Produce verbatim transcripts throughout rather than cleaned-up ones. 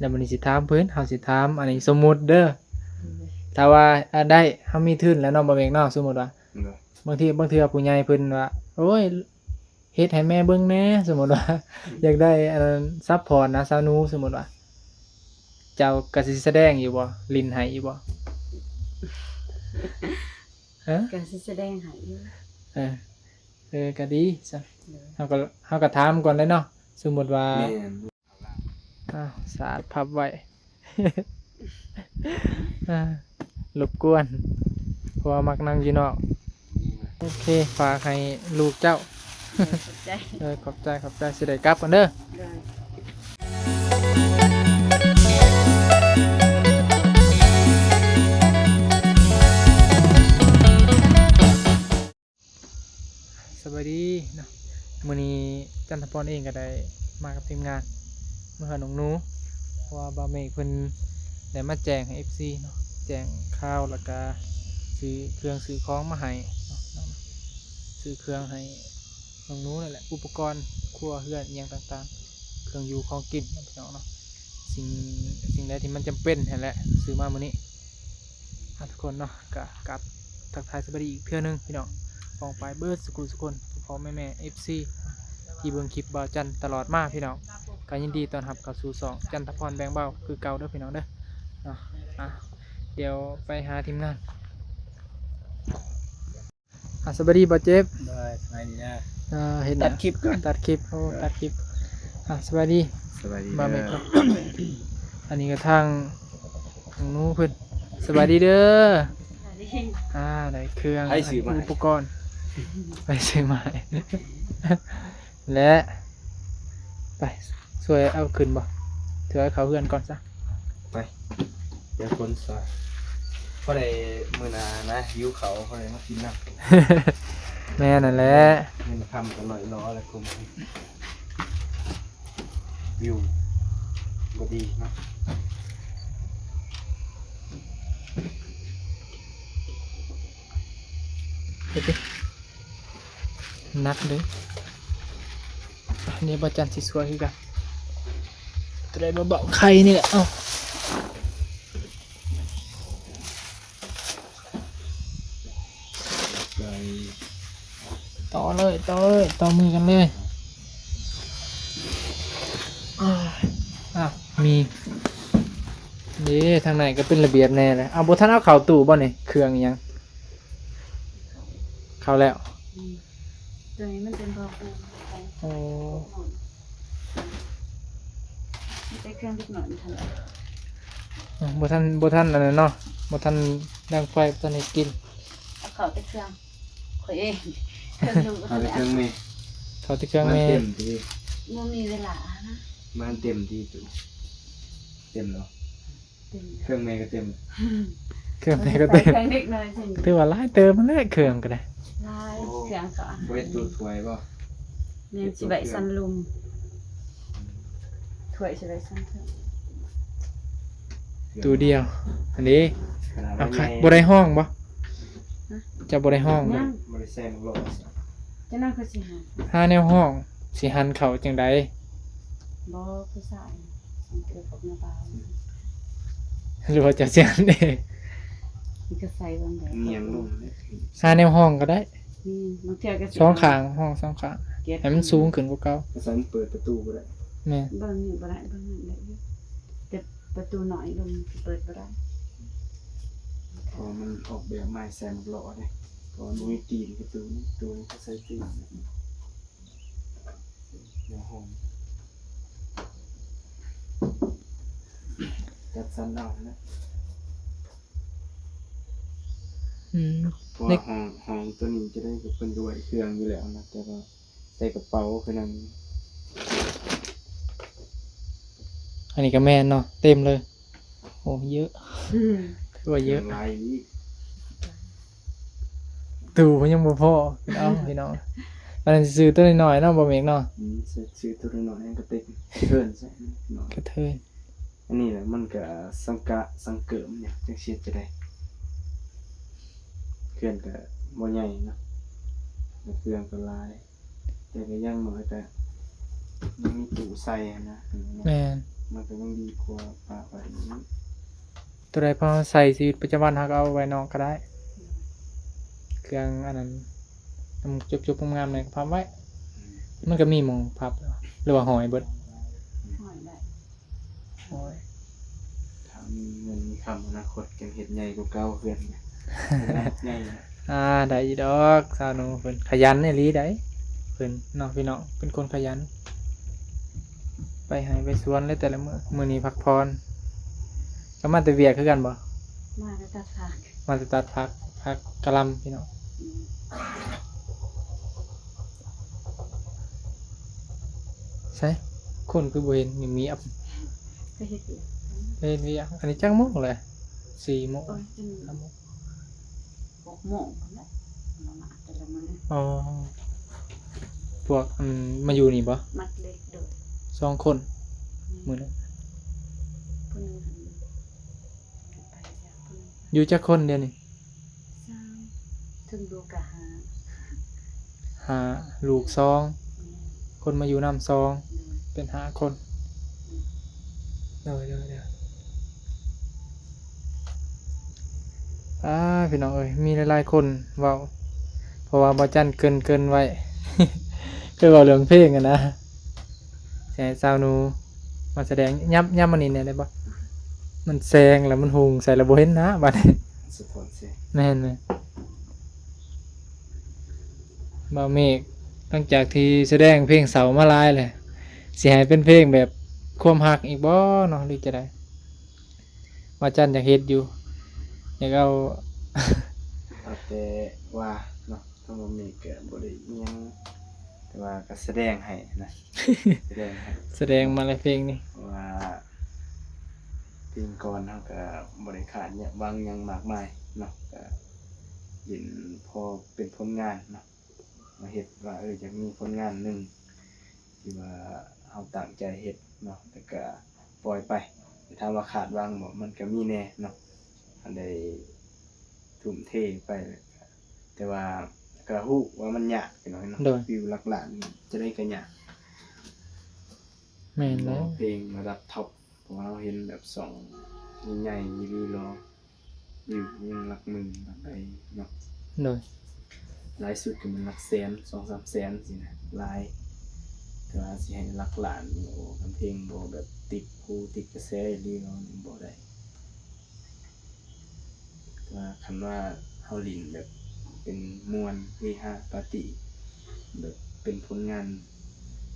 แล้วมื้อนี้สิถามเพิ่น เฮาสิถาม อันนี้สมมุติเด้อ ถ้าว่า อ่า ได้ เฮามีทุนแล้วเนาะ บ่าวเมกเนาะ สมมุติว่า โดย บางที บางเทื่อผู้ใหญ่เพิ่นว่า โอ้ย เฮ็ดให้แม่เบิ่งแหน่ สมมุติว่า อยากได้อันนั้นซัปพอร์ตนะ สาวหนู สมมุติว่า เจ้าก็สิแสดงอยู่บ่ หลิ้นให้อยู่บ่ ฮะ ก็สิแสดงให้อยู่ เออ เออ ก็ดีซะ โดย เฮาก็ เฮาก็ถามก่อนเลยเนาะ สมมุติว่า แม่น อ้าว สาดพับไว้ อ่า รบกวน เพราะว่ามักนั่งอยู่นอก โอเค ฝากให้ลูกเจ้า ขอบใจ เออ ขอบใจ ขอบใจ สิได้กลับก่อนเด้อ โดย สบายดีเนาะ มื้อนี้จันทพรเองก็ได้มากับทีมงาน มาหาน้องหนู เพราะว่าบ่าวเมกเพิ่นได้มาแจ้งให้ เอฟซี เนาะ แจ้งข่าว แล้วก็ซื้อเครื่องซื้อของมาให้เนาะ ซื้อเครื่องให้น้องหนูนั่นแหละ อุปกรณ์ครัวเรือนอิหยังต่างๆ เครื่องอยู่ของกินเนาะพี่น้องเนาะ สิ่ง สิ่งใดที่มันจำเป็นหั้นแหละ ซื้อมามื้อนี้ อ่ะ ทุกคนเนาะ ก็กราบทักทายสบายดีอีกเทื่อนึงพี่น้อง ป้องปายเบิดสุขุสุคน พ่อๆ แม่ๆ เอฟซี ที่เบิ่งคลิปบ่าวจันตลอดมาพี่น้อง ก็ยินดีต้อนรับเข้าสู่ช่องจันทพรแบ่งเบาคือเก่าเด้อพี่น้องเด้อ เนาะ อ่ะ เดี๋ยวไปหาทีมงาน อ่ะ สบายดีบ่าวเจฟ โดย สบายดีนะ อ่า เห็น ตัดคลิปก่อน ตัดคลิป โอ้ ตัดคลิป อ่ะ สบายดี สบายดี บ่าวเมก เด้อ ครับ อันนี้ก็ทาง ทางหนูเพิ่น สบายดีเด้อ สบายดี อ่า ได้เครื่อง ไผซื้อมาให้ อุปกรณ์ ไผซื้อมาให้ และ ไป ช่วยเอาขึ้นบ่ ช่วยเข้าเฮือนก่อนซะ ไป เดี๋ยวคนซอย พอได้มื้อหน้านะ หิวข้าว พอได้มากินน้ำ แม่นั่นแหละ เงินคำก็ลอยล้อแล้วคุม วิวบ่ดีเนาะ เฮ็ดดิ หนักเด้อ อันนี้บ่าวจันสิช่วยคือกัน ตัวใดบ่เบาไข่นี่แหละ เอ้า ต่อเลย ต่อเลย ต่อมือกันเลย อ่า อ่ะ มี นี่ ทางในก็เป็นระเบียบแน่เลย เอา บ่ทันเอาเข้าตู้บ่นี่ เครื่องอิหยัง เข้าแล้ว อืม ตัวนี้มันเป็นบ่อปูนของ โอ้ เด็กน้อย มีแต่เครื่องเด็กน้อยเท่านั้น อ่ะ บ่ทัน บ่ทันอันนั้นเนาะ บ่ทันดังไฟ บ่ทันเฮ็ดกิน เอาเข้าแต่เครื่อง ข้อยเอง เครื่องนุ่งก็ เอาแต่เครื่องแม่ เข้าแต่เครื่องแม่ มันเต็มที่ บ่มีเวลานะ มันเต็มที่จุ เต็มแล้ว เต็ม เครื่องแม่ก็เต็ม เครื่องแม่ก็เต็ม ใส่เครื่องเด็กน้อยสิ ถือว่าหลายเติมมันแหละ เครื่องก็ได้ หลาย โอ้ เครื่องก็ บ่เฮ็ดตู้ถ้วยบ่ แม่นสิไว้สั่นลุม ถ้วยสิไว้สั่นเทิง ตู้เดียว อันนี้ ขนาด เอาค่ะ ไว้ใน บ่ได้ห้องบ่ ฮะ เจ้าบ่ได้ห้องบ่ ยัง บ่ได้ใส่หมวกล้อ จะนั่งคือสิหา หาแนวห้อง สิหันเข้าจังใด บ่ ผู้ชาย มันเกิดกับแม่บ้าน หรือว่าเจ้าสิหันเอง มันก็ใส่บางแบบ เนียงลงเลย หาแนวห้องก็ได้ นี่ บางเทื่อก็สิ สองข้าง ห้องสองข้าง เก็บ ให้มันสูงขึ้นกว่าเก่า ก็ใส่มันเปิดประตูบ่ได้ แม่น เบิ่งนี่บ่ได้ เบิ่งนี่ได้อยู่ แต่ประตูน้อยลงเปิดบ่ได้ เพราะมันออกแบบใหม่ใส่หมวกล้อเด้ เพราะมันบ่มีตีนประตูนี่ ประตูนี่เขาใส่ตีน เดี๋ยวห้อง จัดสรรเอานะ อืม เพราะว่าห้อง ห้องตัวนี้จะได้กับเพิ่นก็ไว้เครื่องอยู่แล้วนะ แต่ว่าใส่กระเป๋าคือนั่น อันนี้ก็แม่นเนาะ เต็มเลย โอ้ เยอะ อืม ถือว่าเยอะ หลายอีก ตู้มันยังบ่พอ เอา พี่น้อง อันนั้นซื้อตัวน้อยๆเนาะ บ่าวเมกเนาะ อืม ซื้อ ซื้อตัวน้อยๆ ให้กระติก เทิร์นใส่น้อย กระเทิร์น อันนี้แหละ มันก็สังกะ สังเกิมเนี่ย จักสิเฮ็ดจั่งใด เครื่องก็บ่ใหญ่เนาะ เครื่องก็หลาย แต่ก็อย่างน้อยก็ยังมีตู้ใส่หั้นนะ แม่น มันก็ยังดีกว่าปะไว้อย่างนี้ ตัวใดพอใส่ชีวิตประจำวันเฮาก็เอาไว้นอกก็ได้ เครื่องอันนั้น มันจบๆงามๆเนี่ยก็พับไว้ มันก็มีหม่องพับ หรือว่าห้อยเบิด ห้อยได้ ห้อย ถ้ามีเงินมีคำอนาคตกันเฮ็ดใหญ่กว่าเก่าเพื่อนไงใหญ่นะ อ่า ได้อยู่ดอกสาวหนูเพิ่นขยันอีหลีได้เพิ่นเนาะพี่น้อง เป็นคนขยัน ไปไฮ่ไปสวนเลยแต่ละมื้อ มื้อนี้พักผ่อน ก็มาแต่เวียกคือกันบ่ มาแล้วตัดผัก มาแต่ตัดผัก ผักกะหล่ำพี่น้อง อืม ใช่ คนคือบ่เห็น ยังมีอัพ ก็เฮ็ดอยู่ เห็นเวียก อันนี้จักโมงเลย สี่โมง โอ้ยจน ห้าโมง หกโมงแล้วมาแต่ละมื้อ อ๋อ พวก อืม มาอยู่นี่บ่ มัดเหล็กโดย สองคนมื้อนั้น ผู้หนึงหันไปแล้วผู้หนึง อยู่จักคนเดี๋ยวนี้ สามถึงดูกะหา ห้า ลูกสอง อืม คนมาอยู่นำสอง โดย เป็นห้าคน โดย โดย โดย อ่า พี่น้องเอ้ย มีหลายๆคนเว้า เพราะว่าบ่าวจันเกริ่นๆไว้ คือเว้าเรื่องเพลงอะนะ สิให้สาวหนูมาแสดง ยับ ยับมานี่แหน่ได้บ่ มันแสงแล้วมันหุงใส่แล้วบ่เห็นหน้าบัดนี้ สะท้อนแสง แม่นแม่น บ่าวเมฆ หลังจากที่แสดงเพลงเศร้ามาหลายแล้ว สิให้เป็นเพลงแบบความฮักอีกบ่เนาะ หรือจะได๋ บ่าวจันอยากเฮ็ดอยู่ อยากเอา เอาแต่ว่าเนาะ ทั้งบ่มีก็บ่ได้อิหยัง แต่ว่าก็แสดงให้นะ แสดงให้ แสดงมาแล้วเพลงนี้ เพราะว่าเพลงก่อนเฮาก็บ่ได้คาดหวังหยังมากมายเนาะ ก็เล่นพอเป็นผลงานเนาะ มาเฮ็ดว่า เออ อยากมีผลงานหนึ่งที่ว่าเฮาตั้งใจเฮ็ดเนาะ แล้วก็ปล่อยไป แต่ถามว่าคาดหวังบ่ มันก็มีแหน่เนาะ อันใดทุ่มเทไป แต่ว่าก็ฮู้ว่ามันยากพี่น้องเนาะ โดย วิวหลักล้านนี่จะได้ก็ยาก แม่นแล้ ร้อ ว งเพลงระดับท็อป เพราะว่าเราเห็นแบบสองใหญ่ๆอยู่ดีรอวิวยังหลักหมื่นหลักใดเนาะ โดย หลายสุดก็มันหลักแสน สองสามแสนสินะ หลาย แต่ว่าสิให้หลักล้านนี่ โอ้ คันเพลงบ่แบบติดหูติดกระแสอีหลีเนาะ บ่ได้ แต่ว่าคันว่าเฮาเล่นแบบเป็นม่วนเฮฮาปาร์ตี้ แบบเป็นผลงาน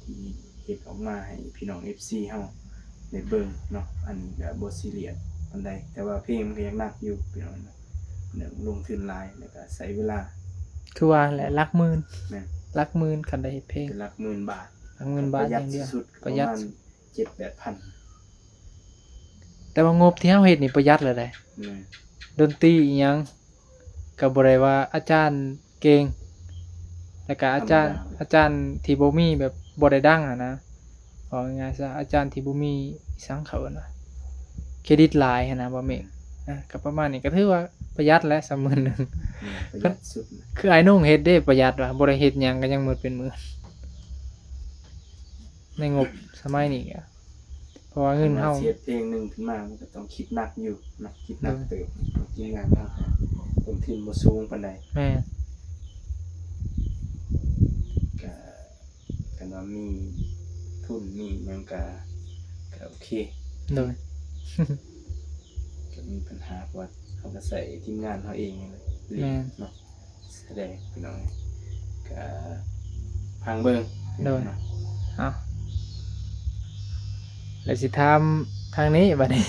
ที่เฮ็ดออกมาให้พี่น้อง เอฟซี เฮาได้เบิ่งเนาะ อันนี้ก็บ่ซีเรียสปานใด แต่ว่าเพลงมันก็ยังหนักอยู่พี่น้องเนาะ เรื่องลงทุนหลาย แล้วก็ใช้เวลา คือว่าแหละ หลักหมื่น แม่น หลักหมื่นคันได้เฮ็ดเพลง เป็นหลักหมื่นบาท หลักหมื่นบาทอย่างเดียว สุด ประหยัด ประมาณเจ็ดแปดพัน แต่ว่างบที่เฮาเฮ็ดนี่ประหยัดเลยเด้ แม่น ดนตรีอีหยังก็บ่ได้ว่าอาจารย์เก่ง แล้วก็อาจารย์ ธรรมดา อาจารย์ที่บ่มีแบบบ่ได้ดังอะนะ เอาง่ายๆซะ อาจารย์ที่บ่มีอีสังเขาเอิ้นว่าเครดิตหลายหั้นนะ บ่แม่น อ่ะ ก็ประมาณนี้ ก็ถือว่าประหยัดแล้ว สามหมื่นหนึ่ง แม่นประหยัดสุดนะ คืออ้ายโหน่งเฮ็ดเด้ประหยัดว่ะ บ่ได้เฮ็ดหยังก็ยังหมดเป็นหมื่น ในงบสมัยนี้อะ เพราะว่าเงินเฮา เฮ็ดเพลงหนึ่งขึ้นมามันก็ต้องคิดหนักอยู่นะ คิดหนักเติบ ทีมงานเฮาก็ต้นทุนบ่สูงปานใด แม่น ก็ คันว่ามีทุนมีหยังก็ ก็โอเค โดย ก็มีปัญหา เพราะว่าเฮาก็ใช้ทีมงานเฮาเองนั่นแหละ แม่น เนาะ แสดงพี่น้อง ก็ฟังเบิ่ง โดย เนาะ เอา แล้วสิถามทางนี้บัดนี้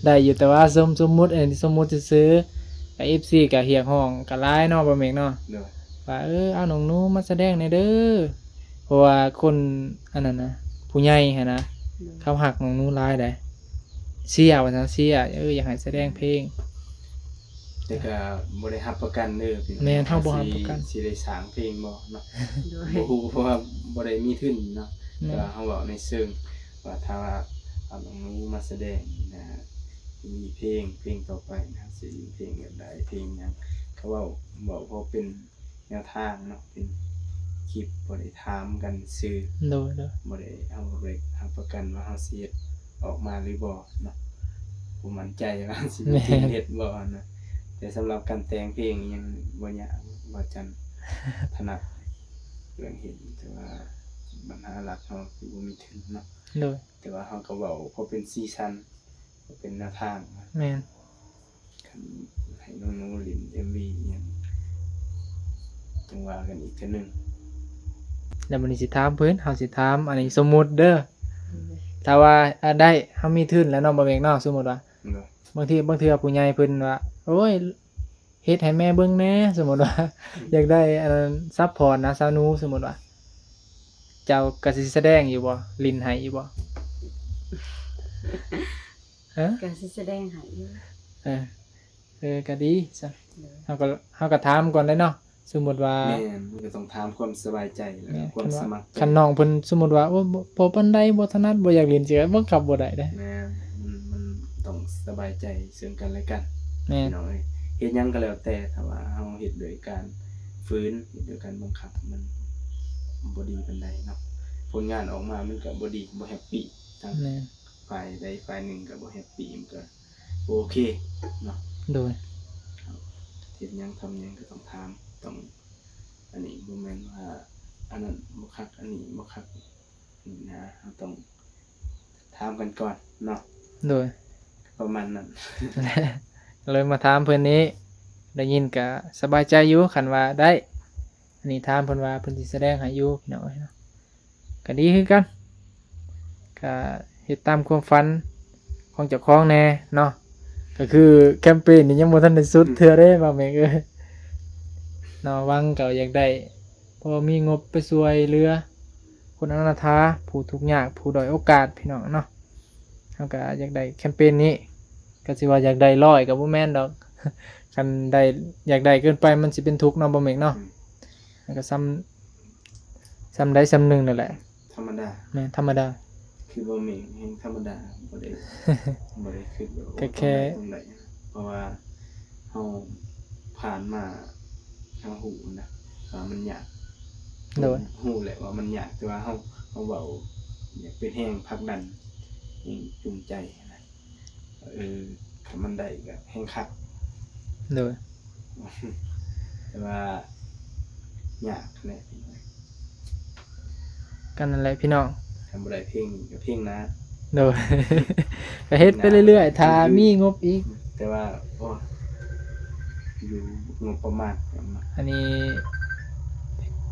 ได้อยู่ แต่ว่าสม สมมุติ เอ้ย สมมุติซื่อๆ ก็ เอฟซี ก็เรียกร้องก็หลายเนาะ บ่าวเมฆเนาะ โดย ว่า เออ เอาน้องหนูมาแสดงแหน่เด้อ เพราะว่าคนอันนั้นนะ ผู้ใหญ่หั้นนะ เขาฮักน้องหนูหลายเด้ เชียร์ว่าซั่น เชียร์ เออ อยากให้แสดงเพลง แต่ก็บ่ได้รับประกันเด้อพี่น้อง แม่น เฮาบ่รับประกัน สิ สิได้สร้างเพลงบ่เนาะ โดย บ่ฮู้ เพราะว่าบ่ได้มีทุนเนาะ แม่น แต่ว่าเฮาเว้าในเชิงว่าถ้าว่าเอาน้องหนูมาแสดงนะ มีเพลง เพลงต่อไปนะ สิมีเพลงแบบใด เพลงหยัง เขาเว้า เว้าพอเป็นแนวทางเนาะ เป็นคลิป บ่ได้ถามกันซื่อ โดย โดย บ่ได้ เฮาบ่ได้รับประกันว่าเฮาสิเฮ็ด ออกมาหรือบ่เนาะ บ่มั่นใจว่าสิมีทุนเฮ็ดบ่นะ แต่สำหรับการแต่งเพลงยังบ่ยาก บ่จันถนัดเรื่องเฮ็ด แต่ว่าปัญหาหลักเฮาคือบ่มีทุนเนาะ โดย แต่ว่าเฮาก็เว้าพอเป็นสีสัน พอเป็นแนวทาง แม่น คันให้น้องหนูเล่นเอ็มวีอิหยัง จั่งว่ากันอีกเทื่อหนึ่ง แล้วบัดนี้สิถามเพิ่น เฮาสิถาม อันนี้สมมุติเด้อ ถ้าว่า อ่า ได้ เฮามีทุนแล้วเนาะ บ่าวเมกเนาะ สมมุติว่า โดย บางที บางเทื่อผู้ใหญ่เพิ่นว่า โอ้ย เฮ็ดให้แม่เบิ่งแหน่ สมมุติว่า อยากได้อันนั้นซัปพอร์ตนะ สาวหนู สมมุติว่า เจ้าก็สิแสดงอยู่บ่ เล่นให้อยู่บ่ ฮะ ก็สิแสดงให้อยู่ เออ เออ ก็ดีซะ โดย เฮาก็ เฮาก็ถามก่อนได้เนาะ สมมุติว่า แม่น มันก็ต้องถามความสบายใจ แล้วก็ แม่น ความสมัครใจ คันน้องเพิ่นสมมุติว่า โอ้ บ่ บ่ปานใด บ่ถนัด บ่อยากเล่นจั่งซี้ บังคับบ่ได้เด้ แม่น มัน มันต้องสบายใจซึ่งกันและกัน แม่น พี่น้องเอ้ย เฮ็ดหยังก็แล้วแต่ ถ้าว่าเฮาเฮ็ดโดยการฝืน เฮ็ดโดยการบังคับ มันบ่ดีปานใดเนาะ ผลงานออกมามันก็บ่ดี บ่แฮปปี้ ทั้ง แม่น ฝ่ายใดฝ่ายหนึ่งก็บ่แฮปปี้ มันก็ โอเคเนาะ โดย เฮ็ดหยังทำหยังก็ต้องถาม ต้อง อันนี้บ่แม่นว่า อันนั้นบ่คัก อันนี้บ่คัก นี่นะ เราต้องถามกันก่อนเนาะ โดย ประมาณนั้น เลยมาถามเพิ่นนี้ ได้ยินก็สบายใจอยู่ คันว่าได้ อันนี้ถามเพิ่นว่าเพิ่นสิแสดงให้อยู่ พี่น้องเอ้ยเนาะ ก็ดีคือกัน ก็เฮ็ดตามความฝันของเจ้าของแหน่เนาะ ก็คือแคมเปญนี่ยังบ่ทันได้สุดเทื่อเด้ บ่าวเมกเอ้ย เนาะ หวังก็อยากได้ พอมีงบไปช่วยเหลือคนอนาถา ผู้ทุกข์ยาก ผู้ด้อยโอกาส พี่น้องเนาะ เฮาก็อยากได้แคมเปญนี้ ก็สิว่าอยากได้ร้อยก็บ่แม่นดอก คันได้ อยากได้เกินไปมันสิเป็นทุกข์เนาะ บ่าวเมกเนาะ อืม มันก็ส่ำ ส่ำใดส่ำหนึ่งนั่นแหละ ธรรมดา แม่น ธรรมดา คือบ่าวเมกแฮงธรรมดา บ่ได้ บ่ได้คิดแบบว่า ก็แค่ ต้องได้ ต้องได้ เพราะว่าเฮาผ่านมา เฮาฮู้นะว่ามันยาก โดย ฮู้แหละว่ามันยาก แต่ว่าเฮา เฮาเว้าอยากเป็นแฮงผลักดัน แฮงจูงใจนะ เออ คันมันได้ก็แฮงคัก โดย แต่ว่ายากแหละ ก็นั่นแหละพี่น้อง คันบ่ได้เพลงก็เพลงหน้า โดย ก็เฮ็ดไปเรื่อยๆ ถ้ามีงบอีก แต่ว่า โอ้ อยู่งบประมาณ อันนี้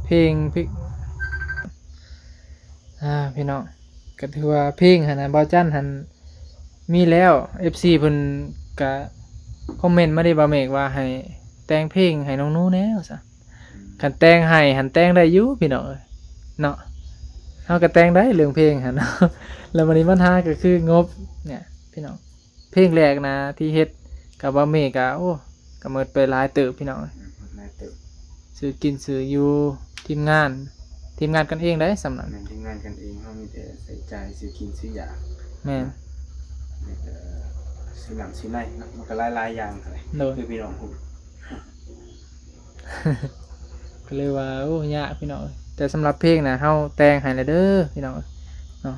เพลง เพลง อ่า พี่น้อง ก็ถือว่าเพลงหั่นน่ะ บ่าวจันหั่นมีแล้ว เอฟซีเพิ่นก็คอมเมนต์มาเด้ บ่าวเมก ว่าให้แต่งเพลงให้น้องหนูแหน่ว่าซั่น อืม คันแต่งให้หั่นแต่งได้อยู่พี่น้องเอ้ย เนาะ เฮาก็แต่งได้เรื่องเพลงหั่นเนาะ แล้วบัดนี้ปัญหาก็คืองบเนี่ยพี่น้อง เพลงแรกนะที่เฮ็ดกับบ่าวเมกก็ โอ้ ก็หมดไปหลายเติบพี่น้อง อืม หลายเติบ ซื้อกินซื้ออยู่ ทีมงาน ทีมงานกันเองได้ส่ำนั้น แม่น ทีมงานกันเอง เฮามีแต่ใช้จ่ายซื้อกินซื้อยา แม่น แล้วก็ซื้อน้ำซื้อในเนาะ มันก็หลายๆอย่างหั้นแหละ โดย คือพี่น้องฮู้ ก็เลยว่า โอ้ ยากพี่น้อง แต่สำหรับเพลงนะ เฮาแต่งให้แล้วเด้อพี่น้องเนาะ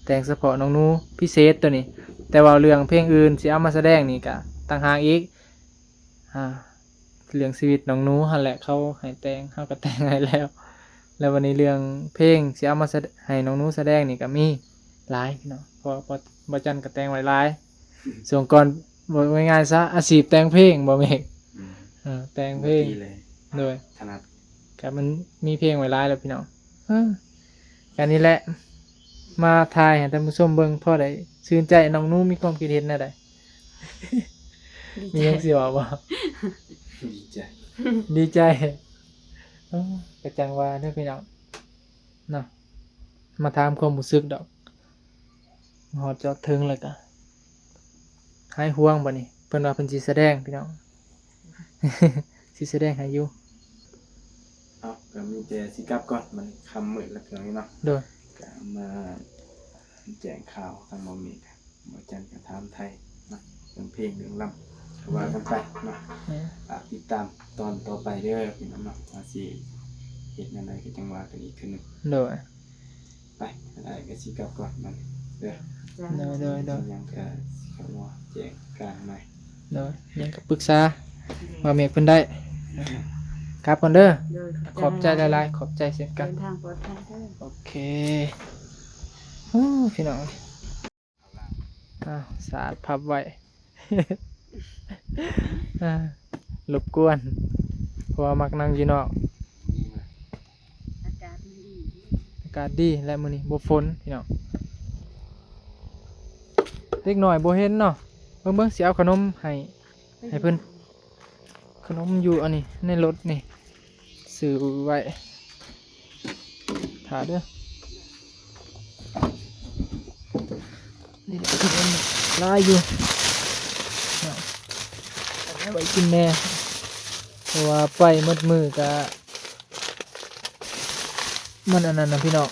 แต่งเฉพาะน้องหนูพิเศษตัวนี้ แต่ว่าเรื่องเพลงอื่นสิเอามาแสดงนี่ก็ต่างหากอีก อ่า เรื่องชีวิตน้องหนูหั่นแหละ เขาให้แต่ง เฮาก็แต่งให้แล้ว แล้วบัดนี้เรื่องเพลงสิเอามาแสด- ให้น้องหนูแสดงนี่ก็มีหลายพี่น้อง เพราะว่าบ่าวจันก็แต่งไว้หลาย ช่วงก่อน เว้าง่ายๆซะ อาชีพแต่งเพลง บ่าวเมก อืม เออ แต่งเพลง ปกติเลย โดย ถนัด ก็มันมีเพลงไว้หลายแล้วพี่น้อง เออ อันนี้แหละ มาถ่ายให้ท่านผู้ชมเบิ่ง พอได้ชื่นใจ น้องหนูมีความคิดเห็นแนวใด ดีใจ มีหยังสิเว้าบ่ ดีใจ ดีใจ เออ ก็จั่งว่าเด้อพี่น้อง เนาะ มาถามความรู้สึกดอก ฮอดจอดถึงแล้วก็หายห่วงบัดนี้ เพิ่นว่าเพิ่นสิแสดงพี่น้อง สิแสดงให้อยู่ เอา ก็มีแต่สิกลับก่อน มันค่ำมืดแล้วพี่น้องเนาะ โดย ก็มาแจ้งข่าวทางบ่าวเมก บ่าวจันก็ถามไถ่เนาะ เรื่องเพลงเรื่องลำ ก็ว่ากันไปเนาะ แม่น ฝากติดตามตอนต่อไปเด้อพี่น้องเนาะ ว่าสิเฮ็ดแนวใดก็จั่งว่ากันอีกเทื่อหนึ่ง โดย ไป อ้ายก็สิกลับก่อนบัดนี้ จ้า โดยโดยโดย ยังก็สิเข้ามาแจ้งการใหม่ โดยยังก็ปรึกษาบ่าวเมฆเพิ่นได้ครับก่อนเด้อ โดย ขอบใจหลายๆ ขอบใจเช่นกัน เดินทางปลอดภัยเด้อ โอเคโอ้พี่น้องอ้าวสาดพับไว้ อ่ารบกวน เพราะว่ามักนั่งอยู่นอก อากาศมันดี อากาศดีและมื้อนี้บ่ฝนพี่น้องเด็กน้อยบ่เห็นเนาะเบิ่งเบิ่งสิเอาขนมให้ให้เพิ่นขนมอยู่อันนี้ในรถนี่ซื้อไว้ถ้าเด้อนี่แหละขนมหลายอยู่เนาะเอาไว้กินแน่เพราะว่าไปหมดมื้อกะ มันอันนั้นนะพี่น้อง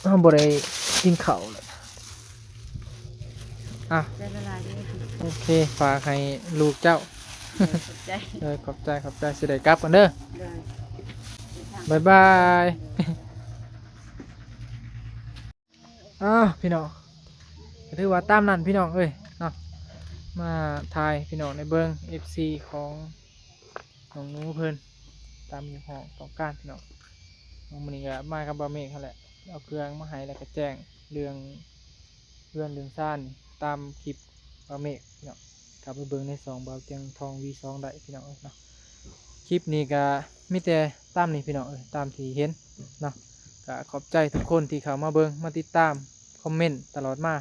เราบ่ได้กินข้าวเลยอ่ะ ใจละลายเด้อ โอเคฝากให้ลูกเจ้า ขอบใจ เออขอบใจขอบใจสิได้กลับกันเด้อ โดย บายบาย อ้าวพี่น้องก็ถือว่าตามนั้นพี่น้องเอ้ยเนาะมาถ่ายพี่น้องในเบิ่ง เอฟซี ของน้องหนูเพิ่นตามอยู่ห้องต้องการพี่น้องน้องมื้อนี้ก็มากับบ่าวเมฆนั่นแหละเอาเครื่องมาให้แล้วก็แจ้งเรื่องเรื่องเรื่องซ่านตามคลิปบ่าวเมฆพี่น้องกลับไปเบิ่งในสองบ่าวเตียงทอง วี สอง ได้พี่น้องเอ้ยเนาะคลิปนี้ก็มีแต่ตามนี้พี่น้องเอ้ยตามที่เห็นเนาะ ก็ขอบใจทุกคนที่เข้ามาเบิ่งมาติดตามคอมเมนต์ตลอดมา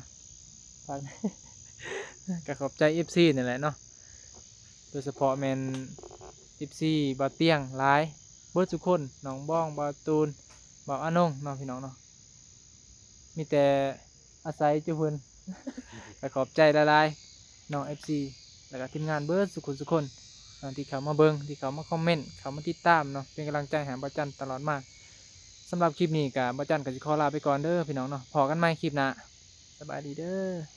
ฝาก ก็ขอบใจ เอฟซี นี่แหละเนาะโดยเฉพาะแม่น เอฟซี บ่าวเตียงหลายเบิดทุกคนน้องบ้องบ่าวตูนบ่าวอานงเนาะพี่น้องเนาะมีแต่อาศัยเจ้าเพิ่น ก็ขอบใจหลายๆน้อง เอฟซี แล้วก็ทีมงานเบิดสุขุสุคนเนาะที่เข้ามาเบิ่งที่เข้ามาคอมเมนต์เข้ามาติดตามเนาะเป็นกำลังใจให้บ่าวจันตลอดมา สำหรับคลิปนี้ก็บ่าวจันก็สิขอลาไปก่อนเด้อพี่น้องเนาะพ้อกันใหม่คลิปหน้าสบายดีเด้อ